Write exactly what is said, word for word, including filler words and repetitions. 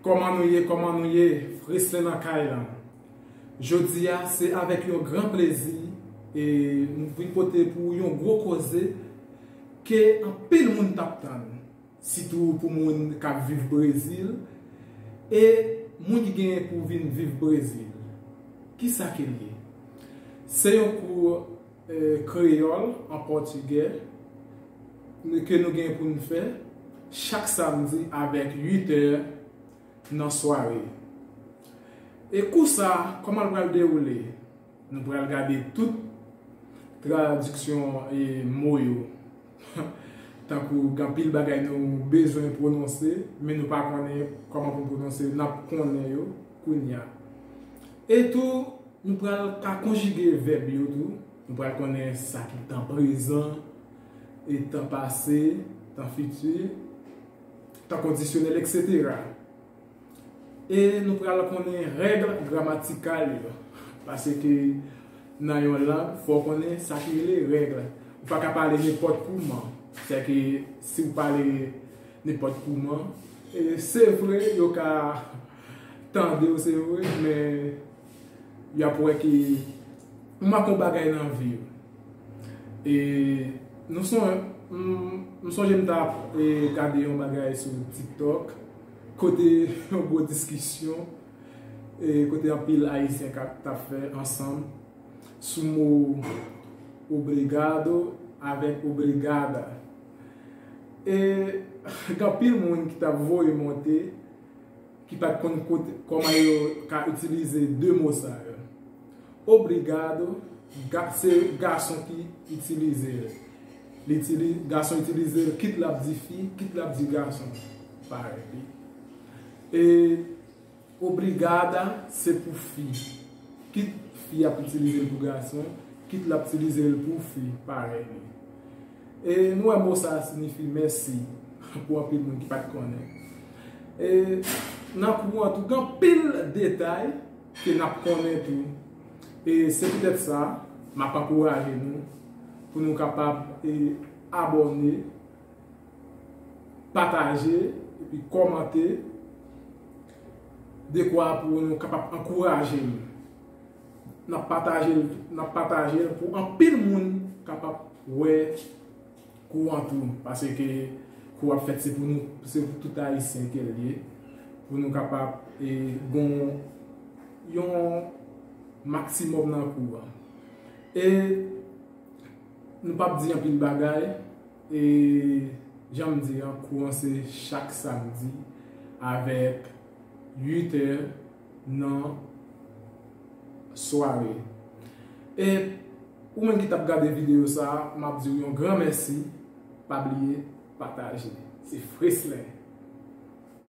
Kòman nou ye, kòman nou ye? Freslin nan kay lan. Jodi a, se avèk yon gran plezi e nou vin pote pou yon gwo koze ke anpil moun t ap tann, sitou pou moun k ap viv Brezil e moun ki genyen pou vin viv Brezil. Kisa ke l ye? Se yon kou eh, kreyòl an pòtigè ke nou gen pou n fè chak samdi avèk uit è nan sware. E kou sa, kòman l pral dewoule? Nou pral gade tout tradiksyon e mo yo. Tankou gen anpil bagay nou bezwen pwononse, men nou pa konnen kòman pou n pwononse, n ap konnen yo kounye a. E tou, nou pral ka konjige vèb yo tou. Nou pral konnen sa ki tan prezan, e tan pase, tan fiti, tan kondisyonèl, etsetera. E nou pral konnen règ gramatikal yo. Paske nan yon lang, fò w konnen sa ki rele règ. Ou pa ka pale nenpòt kouman. Sèke si w pale nenpòt kouman, e se vre, yo ka tande w, se vre, men y ap wè ke ou manke yon bagay nan vi w. E nou son, m, m sonje m t ap e, gade yon bagay sou TikTok, kote yon gwo diskisyon, e kote anpil Ayisyen k ap, t ap fè ansanm sou mo obrigado avèk obrigada. E gen anpil moun ki t ap voye monte, ki pa t konn kote, kòman yo ka itilize de mo sa yo. Obrigado, ga, se gason ki itilize l. Li itili, gason itilize l, kit l ap di fi, kit l ap di gason. Parèy li. E obrigada, se pou fi. Kit fi ap itilize l pou gason, kit l ap itilize l pou fi, parèy li. E nou wè mo sa a siyifi mèsi pou anpil moun ki pa t konnen. E nan kou an tou, gen anpil detay ke n ap konnen tou. E se poutèt sa, m ap ankouraje nou pou nou kapab e, abòne, pataje, epi kòmante, dekwa pou nou kapab ankouraje l. N ap pataje l, n ap pataje l pou anpil moun kapab wè kou an tou, paske kou ap fèt se pou nou, se pou tout Ayisyen ke l ye, pou nou kapab e, gon yon maksimòm nan kou an. E nou p ap di anpil bagay, e jan m di an, kou an se chak samdi avèk uit è nan sware. E ou menm ki t ap gade videyo sa a, m ap di w yon gran mèsi. Pa bliye pataje. Se Freslin.